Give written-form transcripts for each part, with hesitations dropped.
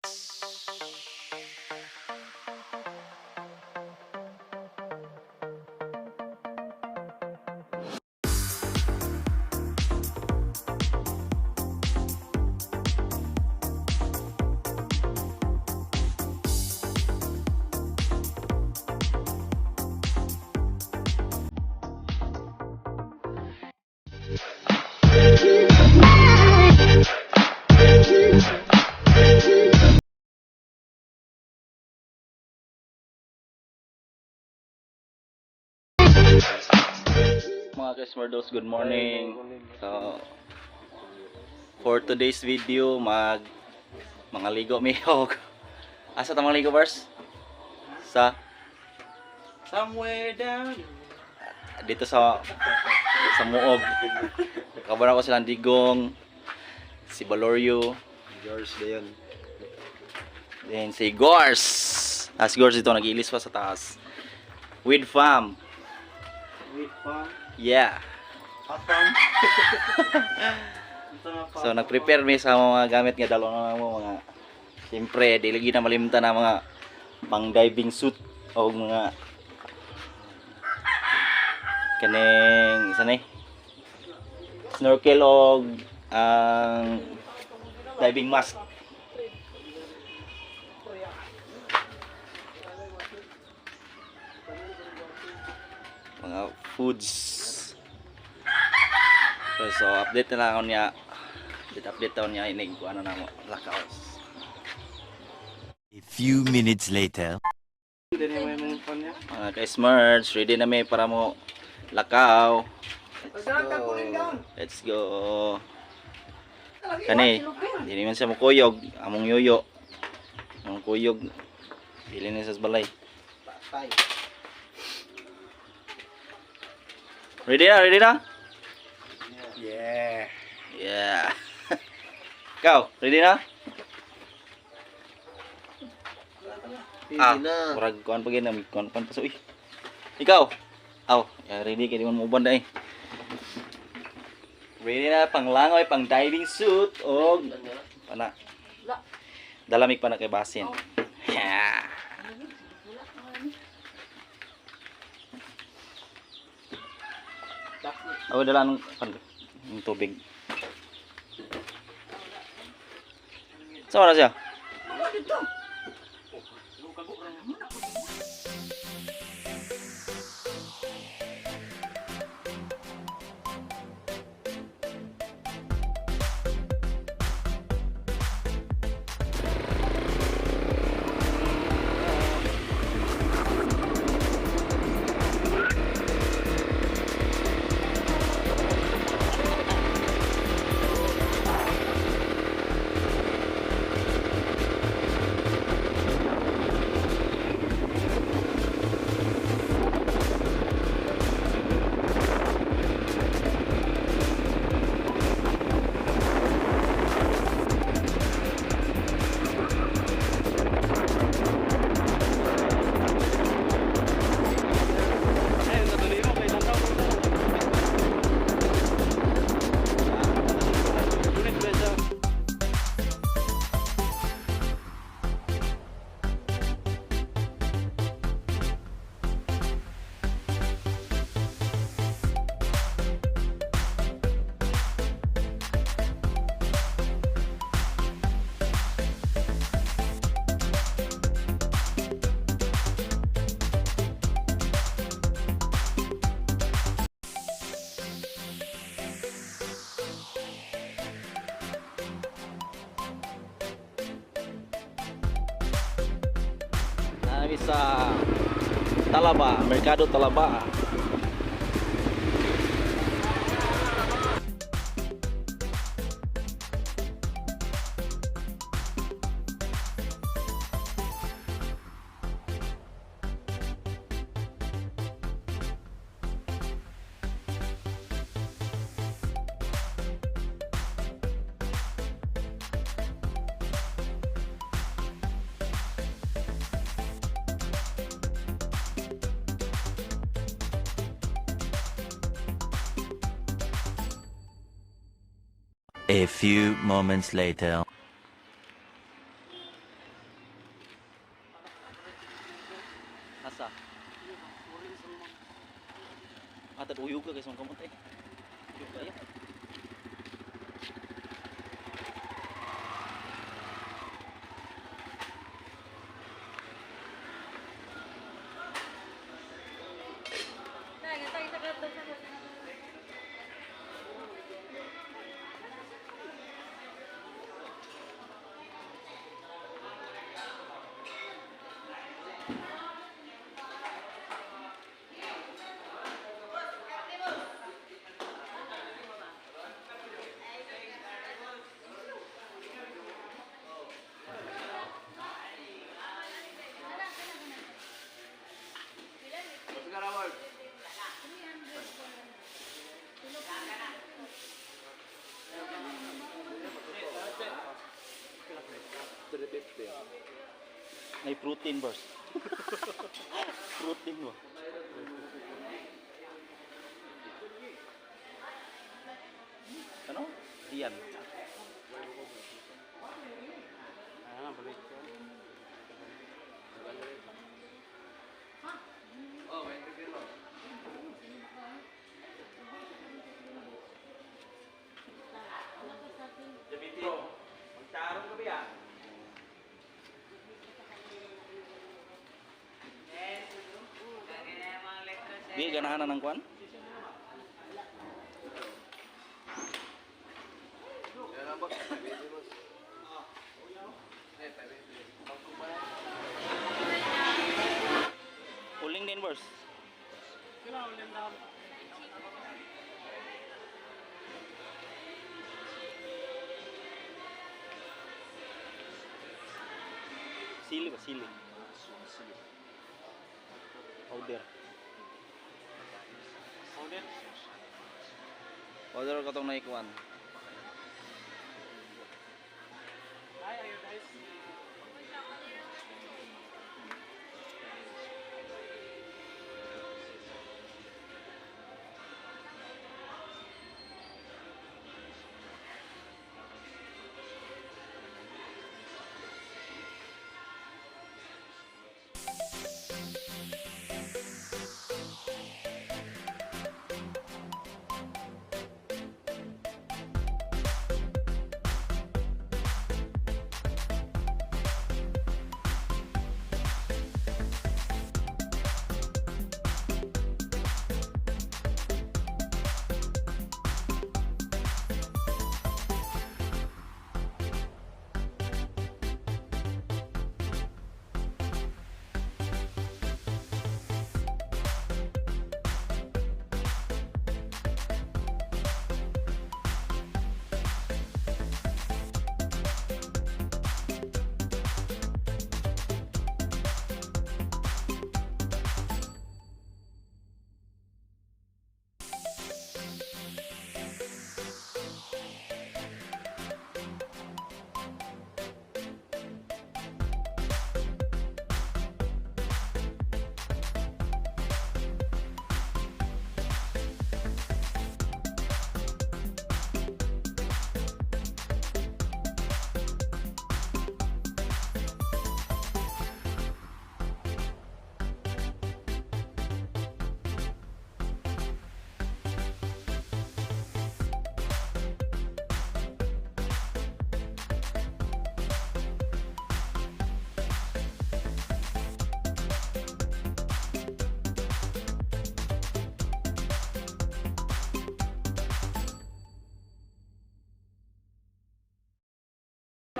Mga ka-Smurdos, good morning. So, for today's video, mag mga ligo mi og asa ta mga ligo, bars? Sa Somewhere down. Dito sa Muog. Kabar ako silang Digong, si Balorio, George na yun. Then si Gors. Ah, si Gors dito nag-ilis pa sa taas. With fam. With fun. Yeah. Hot fun. So nag-prepare mi sa mga gamit nga dalawa na mo mga, siyempre dili gyud na malimtan na mga pang diving suit o mga kaning isa ni snorkel og ang diving mask. Mga foods. So update na lang ako niya. Update ako niya inig kung ano na mo lakaos. A few minutes later. Hindi na may mga phone niya. Mga ka-smerge, ready na may para mo lakaw. Let's go. Kani, di naman siya mukuyog. Among yoyo. Among kuyog. Dili na sa balay. Ready na, ready na? Yeah. Yeah. Ikaw, ready na? Ah, Ready na. Murag kuan pa gina, kuan kuan pa sa uy. Ikaw. Aw, yeah, ready kay di man mo uban eh. Ready na pang langoy, pang diving suit og pana. Dalamig pa na kay basin. Yeah. Aw, dala nung pan, yung tubig. Sa oras siya? Nami sa Talaba, Merkado Talaba. A few moments later. Asa? Atad uyog ka kay sa kamot eh. Uyog kayo. May protein bars. Protein ba? Ano? Iyan. Ah, balik. Magtarong ka ba yan? Di ganahan na ng kwan? Uling din, boss. Sili ba? Sili. Powder. Powder? Powder ko itong naikuan. Ay, ayun guys.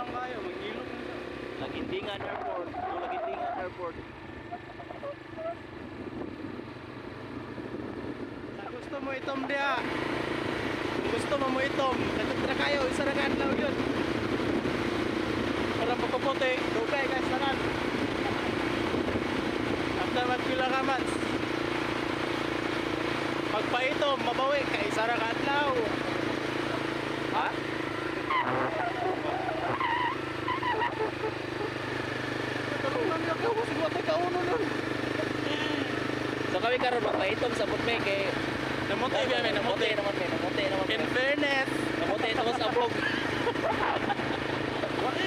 Lang kayo, maghilom na siya. Lagindingan Airport. To Lagindingan Airport. Sa gusto mo itom diha. Kung gusto mo mo itom, katutra kayo, isa ra ka adlaw yun. Para pagpuputi, dugay guys tanan. After magpila ka months. Pagpaitom, mabawi kay isa ra ka adlaw. Ha? Tulungan niyo ako, siguro tayo kauno nun. So kami karon mapaitom sa putme kay Namuti ba may namuti. namuti namuti namuti. In fairness, Namuti tapos abog.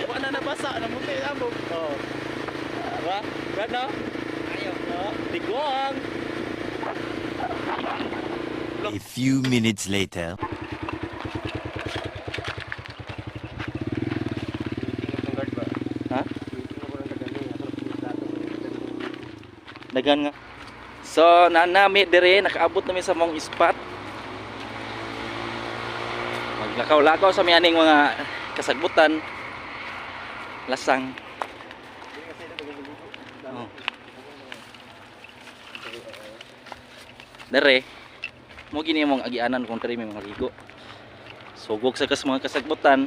wa na nabasa, namuti abog. Oh. Ba? Brad no? Ayo. No? Digong! A few minutes later. Ha? Dagan nga. So, nanami dire, nakaabot nami sa mong spot. Maglakaw-lakaw sa mianing mga kasagbutan. Lasang. Oh. Dire, mo gini mong agianan kung dire may mga ligo. Sugog sa kas mga kasagbutan.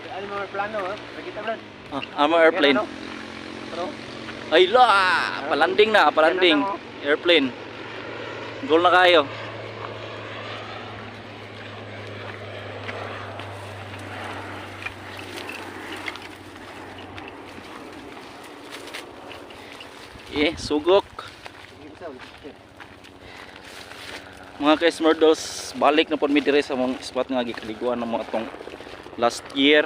Ano mga plano ha? Nakita mo. Ah, armor airplane. Ay la, palanding na, palanding. Airplane. Goal na kayo. Eh, sugok. Mga ka-smurdos, balik na po mi dire sa mga spot nga gikaliguan ng mga atong last year.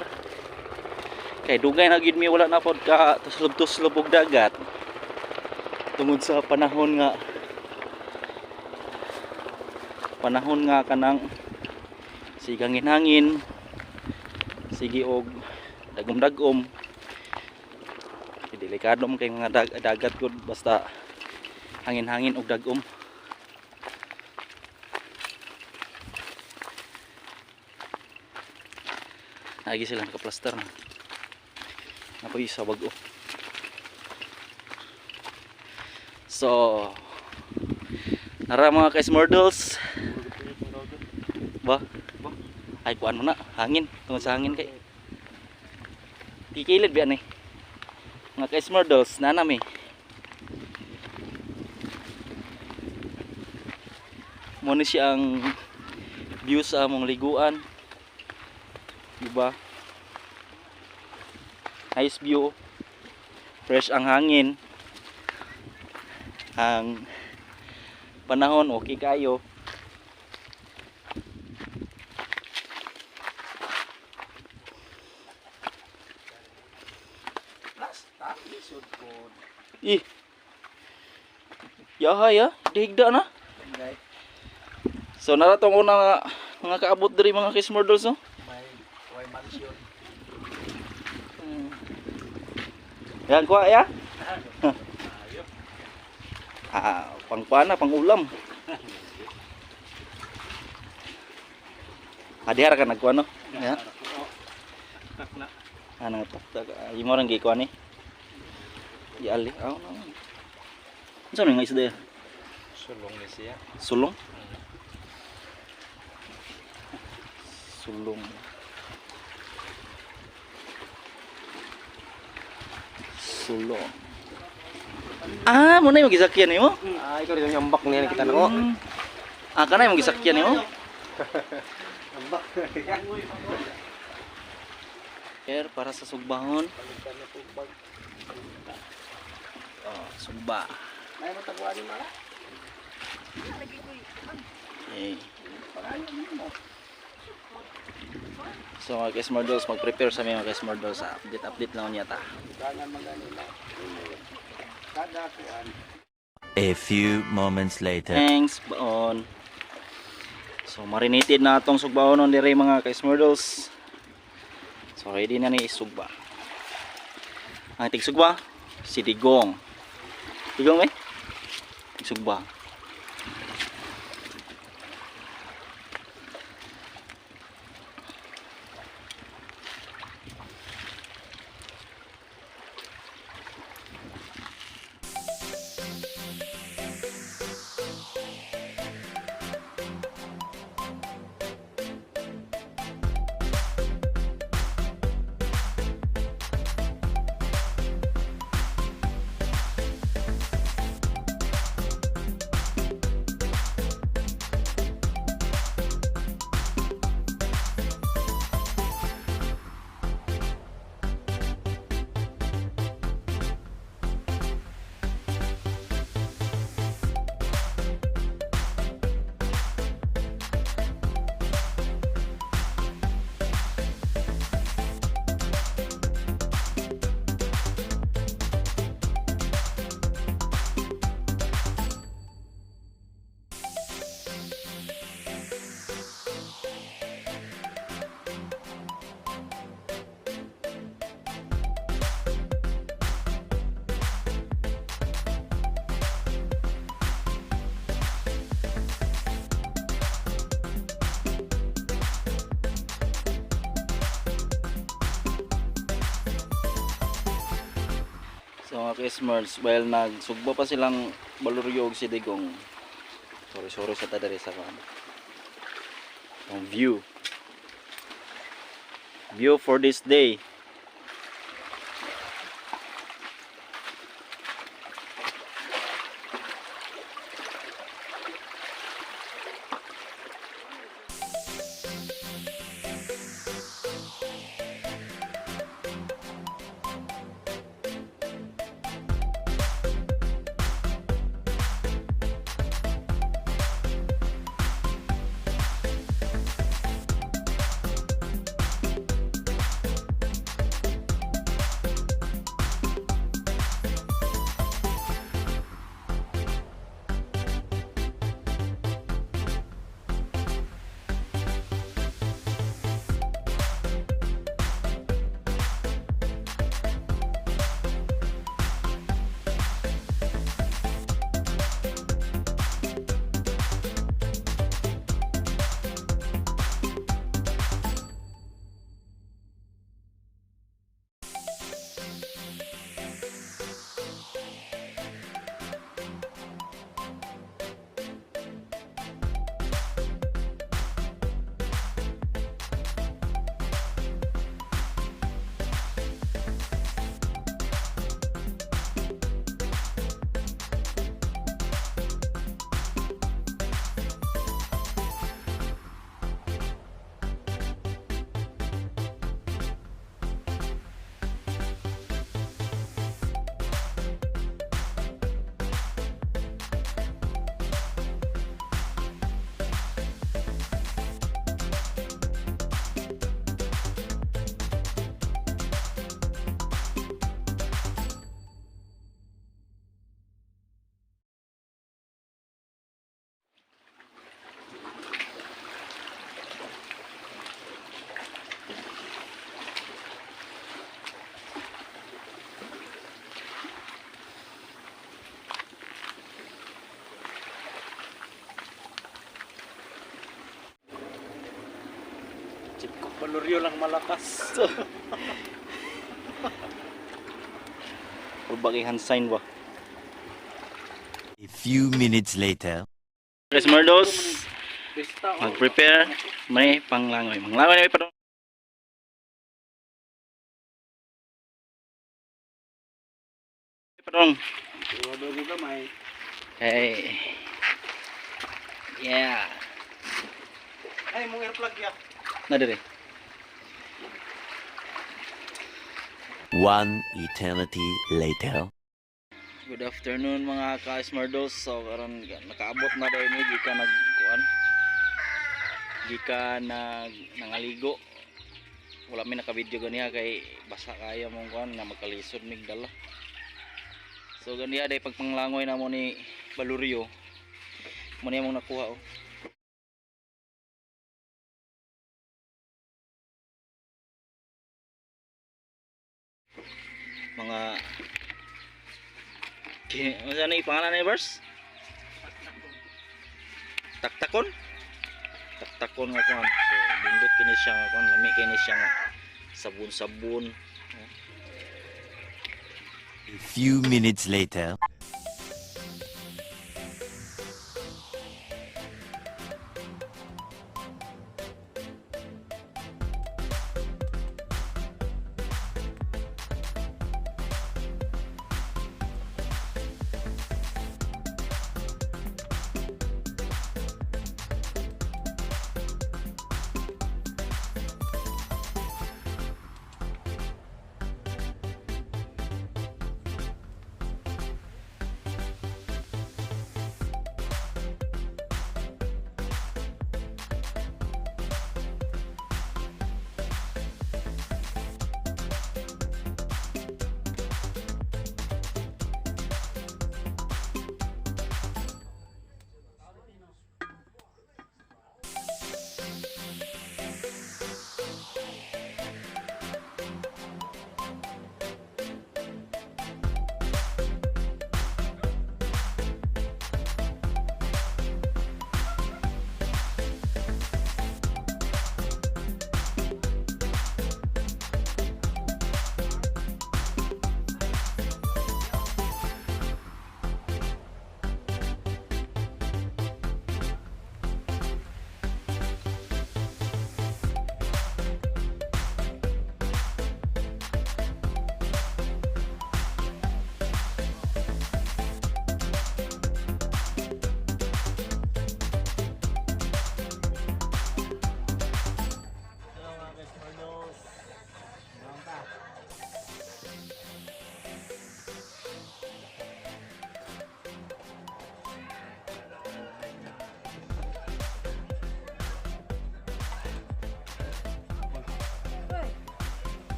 Kay dugay na gyud mi wala na pod ka tuslob-tuslob og dagat. Tungod sa panahon nga kanang sigangin hangin, sige og dagom-dagom. Delikado man kay mga dagat gud basta hangin-hangin og dagom. Lagi sila nakaplaster na. Napoy sa bago. So, nara mga ka-smurdles. Ba? Ay, kuan mo na. Hangin. Tungod sa hangin kay. Kikilid ba ni? Mga ka-smurdles, nanami. Mo ni siya ang view sa among liguan. Diba? Nice view. Fresh ang hangin. Ang panahon okay kayo. Ih. Yahay ah, dihigda na. So naratong una nga mga kaabot diri mga kismordals, no? May way mansion. Yan kuha ya. Ah, pangpana, pangulam. Ah, dihara ka nagkuha no? Ya. Ah, nangatak. Ay, mo rin gikuha ni. Iali. Ah, no. Ano nga isda ya? Sulong ni siya. Sulong? Sulong. Sulong. Ah, mo na yung gisakyan nimo? Ah, ikaw rin yung ambak niya nakita na ko. Ah, kana yung gisakyan nimo? Ambak. Air para sa sugbahon. Oh, sugba. May mataguan ni mala. Okay. So mga ka-smurdles, mag-prepare sa mga ka-smurdles. Update, update lang niya ta. A few moments later. Thanks, baon. So marinated na atong sugbaon on dire mga ka-smurdles. So ready na ni isugba. Ang tigsugba, si Digong. Digong eh? Tigsugba. So mga ka-Smurls, while nagsugba pa silang Baluryo og si Digong. Sorry, sorry sa tadari sa kan. Ang view. View for this day. Chip ko Baluryo lang malakas. Or bagay hand sign ba? A few minutes later. Guys, Murdos, Bista oh. mag-prepare may panglangoy. Manglangoy na pa. Padong. Bago gamay. Hey. Yeah. Ay, mong earplug ya. Na dire. One eternity later. Good afternoon, mga ka-Smardos. So karon nakaabot na dahil mi gikan nagkuan. Gikan nag nangaligo. Wala mi naka-video ganiha kay basa kaayo mong kuan nga magkalisod mig dala. So ganiha day pagpanglangoy namo ni Baluryo. Mo ni among nakuha oh. Mga ano na pangalan ni Bars? Taktakon? Taktakon nga kuan. So bindot kini siya nga kuan, lami kini siya nga sabon-sabon. A few minutes later.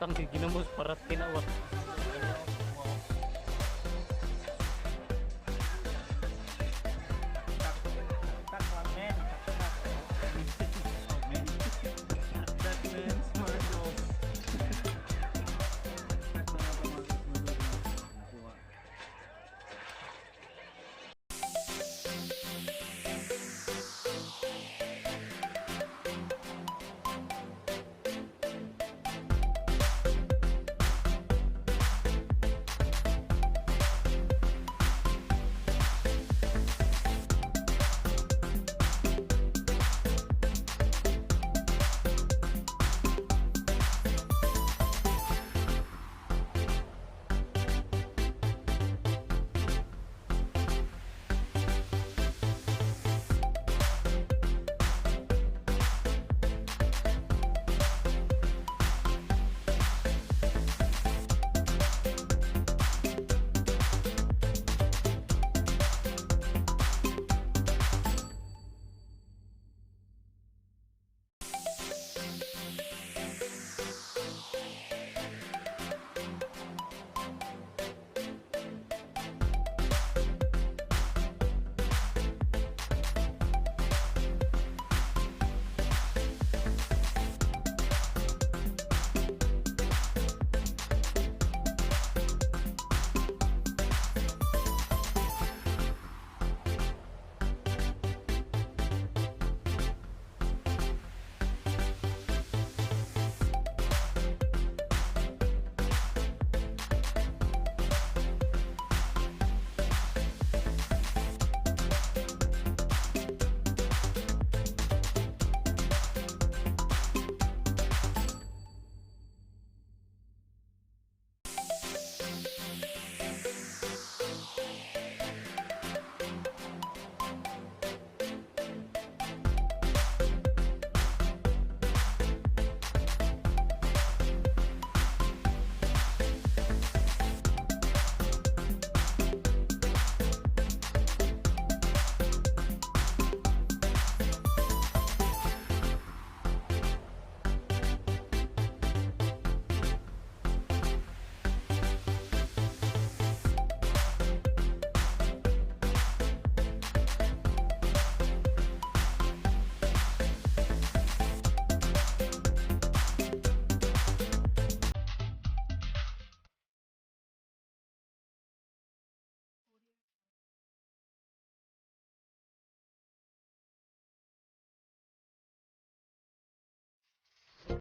Butang si ginamos para tinawa.